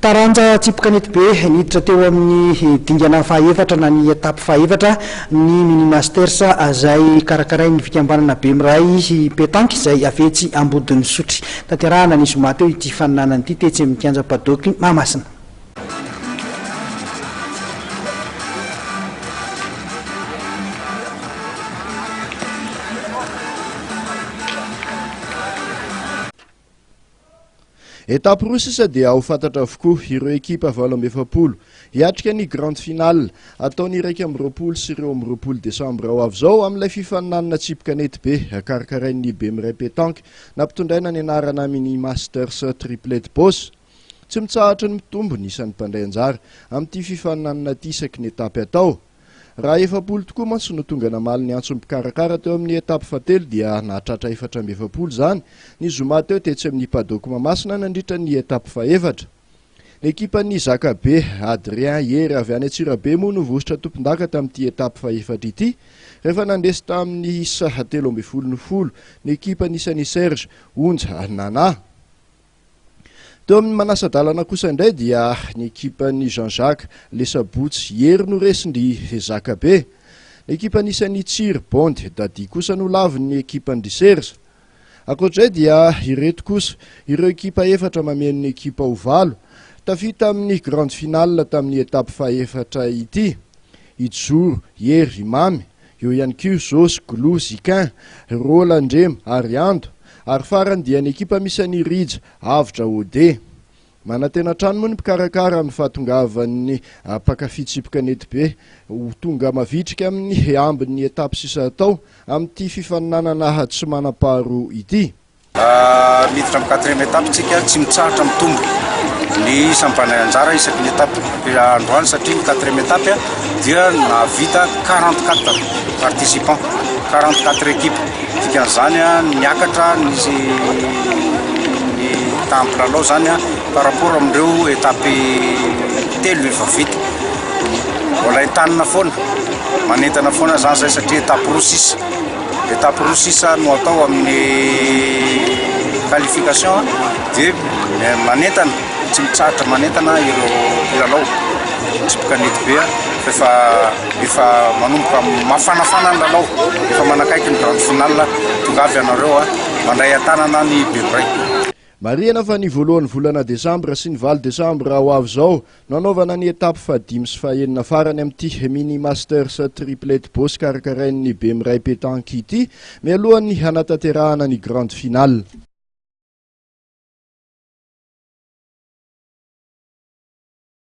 Taranja tsipy kanetibe, niditra teo amin'ny dingana fahaefatra na ny étape fahaefatra ny Mini Masters izay karakarain'ny fikambanana Bemiray Pétanque izay avy etsy Ambodin'Isotry. Tanterahana ny zoma teo ity faninanana ity tetsy amin'ny kianja Paddock Mahamasina. Étape roa sisa dia ho fantatra avokoa ireo ekipa 48 hiatrika ny grande finale atao ny 21 sy 22 desambra ho avy izao amin'ilay fifaninanana tsipy kanety be karakarain'ny Bemiray Pétanque nampitondraina ny anarana Mini Masters Triplet Boss. Tsy mitsahatra ny mitombo ny isan'ny mpandray anjara amin'ity fifaninanana ity isaky ny étape atao. Raha 40 tokoa mantsy no tonga namaly ny antson'ny mpikarakara teo amin'ny étape fahatelo dia nahatratra 44 izany ny zoma teo tetsy amin'ny Paddock Mahamasina nandritra ny étape fahefatra. Ny ekipan'ny Zakabe, Adrien Hery avy any Antsirabe moa no vositra tompondaka tamin'ity étape fahefatra ity rehefa nandresy tamin'ny isa 13 no 10 ny ekipa nisan'i Serge Onja Nana. Teo amin'ny manasa-dalana kosa indray dia ny ekipan'i Jean Jacques Lesabotsy Hery no resin-dry Zakabe. Ny ekipa anisan'i Tsiry Bondy Dadi kosa no lavin'ny ekipan-dry Serge. Ankoatr'izay dia ireto kosa ireo ekipa efatra mameno ny ekipa ho valo tafita amin'ny grande finale tamin'ny étape fahefatra ity. I Joro, Hery, Mamy, eo ihany koa Josy, Glou, Zikin, Rola, Ndrema ary Ando. Ary farany dia ny ekipa misy an'i Rija, Avotra, OD. Manantena hatrany moa ny mpikarakara amin'ny fahatongavan'ny mpankafy tsipy kanetibe ho tonga mavitrika amin'ny ambin'ny étape sisa atao amin'ity fifaninanana tsy manam-paharoa ity. Miditra amin'ny quatrième étape tsika, tsy mitsahatra mitombo ny isan'ny mpandray anjara isaky ny étape androany satria ny quatrième étape dia nahavita 44 participants, 44 équipes. Dikan'izany niakatra ny ny tahan'ny mpilalao zany par rapport amin'ireo étape telo efa vita. Mbola entanina foana, manentana foana zany zay satria étape roa sisa, étape roa sisa no atao amin'ny qualification dia manentana, tsy mitsahatra manentana ireo mpilalao tsipy kanety be fa efa Efa manomboka mafanafana ny lalao, efa manakaiky ny grande finale, tongava ianareo a, mandray an-tanana ny Bemiray. Marihana fa ny voalohan'ny volana desambra sy ny 8 desambra ho avy izao no hanaovana ny étape fahadimy sy fahenina farany amin'ity Mini Masters Triplet Boss karakarain'ny Bemiray Pétanque ity mialohan'ny hanatanterahana ny grande finale.